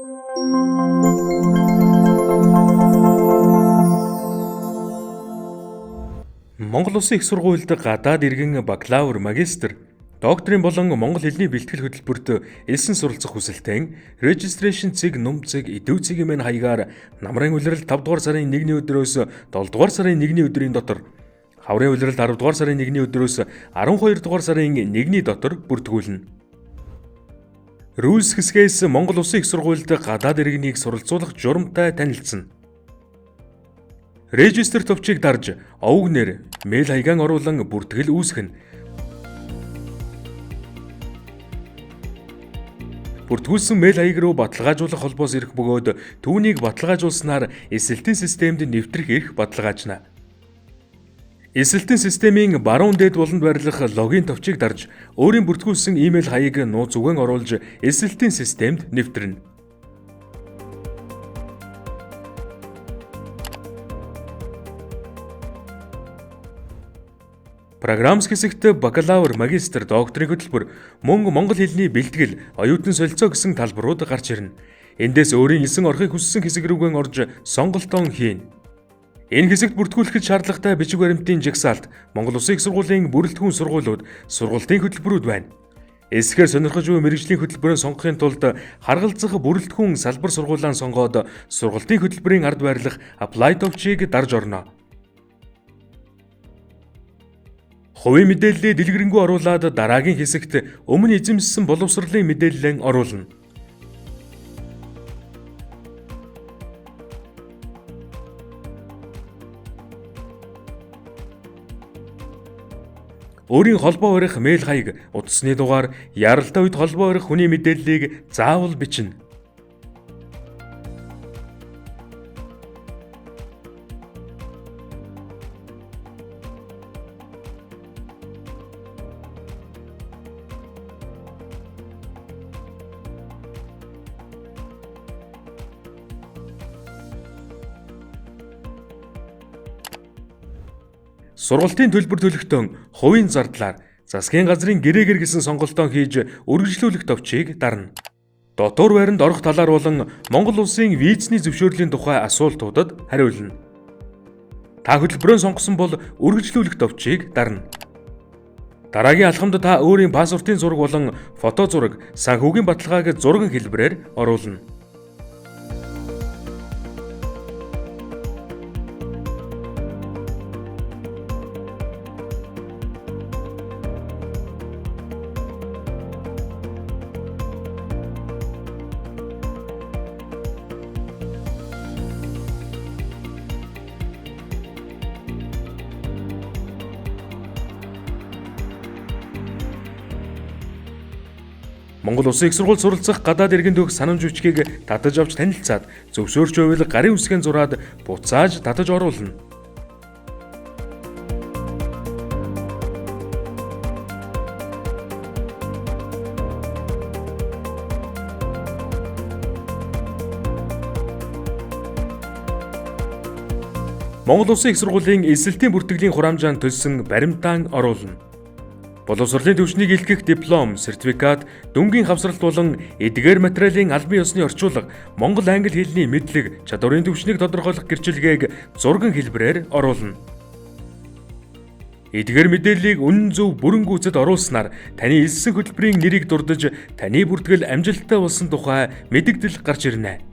Монгол Улсын их сургуульд гадаад иргэн бакалавр, магистр, докторийн болон монгол хэлний бэлтгэл хөтөлбөрт элсэн суралцах хүсэлтэн registration цэг нум цэг идэв цэг мэн хаягаар намрын улирал 5 дугаар сарын 1-ний өдрөөс 7 дугаар сарын 1-ний өдрийн дотор, хаврын улирал 10 дугаар сарын 1-ний өдрөөс 12 дугаар сарын 1-ний дотор бүртгүүлнэ. Rules хэсгээс Монгол Улсын их сургуульд гадаад иргэнийг суралцуулах журамтай танилцсан. Register товчийг дарж, овог нэр, мэйл хаягаан оруулан бүртгэл үүсгэнэ. Бүртгүүлсэн мэйл хаяг руу баталгаажуулах холбоос ирэх бөгөөд түүнийг баталгаажуулснаар элсэлтийн системд нэвтрэх эрх баталгаажна. Элсэлтийн системийн баруун дээд буланд байрлах login товчийг дарж, өөрийн бүртгүүлсэн имэйл хаяг нууц үгэн оруулж элсэлтийн системд нэвтрэнэ. Programs хэсэгт бакалавр, магистр, докторийн хөтөлбөр, мөн монгол хэлний бэлтгэл, оюутан солилцоо гэсэн талбарууд гарч ирнэ. Эндээс өөрийн элсэн орохыг хүссэн хэсэг рүүгээ орж сонголтоо хийнэ. Энэ хэсэгт бүртгүүлэхэд шаардлагатай бичиг баримтын жагсаалт, Монгол Улсын их сургуулийн бүрэлдэхүүн сургуулиуд, сургалтын хөтөлбөрүүд байна. Эсэхээр сонирхож буй мэргэжлийн хөтөлбөрөө сонгохын тулд харгалзах бүрэлдэхүүн салбар сургуулаа сонгоод сургалтын хөтөлбөрийн ард байрлах Apply товчийг дарж орно. Хувийн мэдээллээ дэлгэрэнгүй оруулаад дараагийн хэсэгт өмнө эзэмшсэн боловсролын мэдээллээ оруулна. Өөрийн холбоо барих мэйл хаяг, утасны дугаар, яралтай үед холбоо барих хүний мэдээллийг заавал бичнэ. Сургалтын төлбөр төлөхдөө хувийн зардлаар засгийн газрын гэрээгээр гэсэн сонголтоо хийж үргэлжлүүлэх товчийг дарна. Дотуур байранд орох талаар болон Монгол улсын визний зөвшөөрлийн тухай асуултуудад хариулна. Та хөтөлбөрөө сонгосон бол үргэлжлүүлэх товчийг дарна. Дараагийн алхамд та өөрийн паспортын зураг болон фото зураг, санхүүгийн баталгааг зурган хэлбэрээр оруулна. Монгол Улсын их сургууль суралцах гадаад иргэн төх санамж бичгийг татаж авч танилцаад зөвшөөрч байвал гарын үсгийн зураад буцааж татаж оруулна. Монгол Улсын их сургуулийн элсэлтийн бүртгэлийн хураамжаанд төлсөн баримтаан оруулна. Боловсролын түвшнийг илтгэх диплом, сертификат, дүнгийн хавсралт болон эдгээр материалын албан ёсны орчуулга, монгол англи хэлний мэдлэг, чадварын түвшнийг тодорхойлох гэрчилгээг зурган хэлбэрээр оруулна. Эдгээр мэдээллийг үнэн зөв бүрэн гүйцэд оруулснаар таны элссэн хөтөлбөрийн нэрийг дурдаж таны бүртгэл амжилттай болсон тухай мэдэгдэл гарч ирнэ.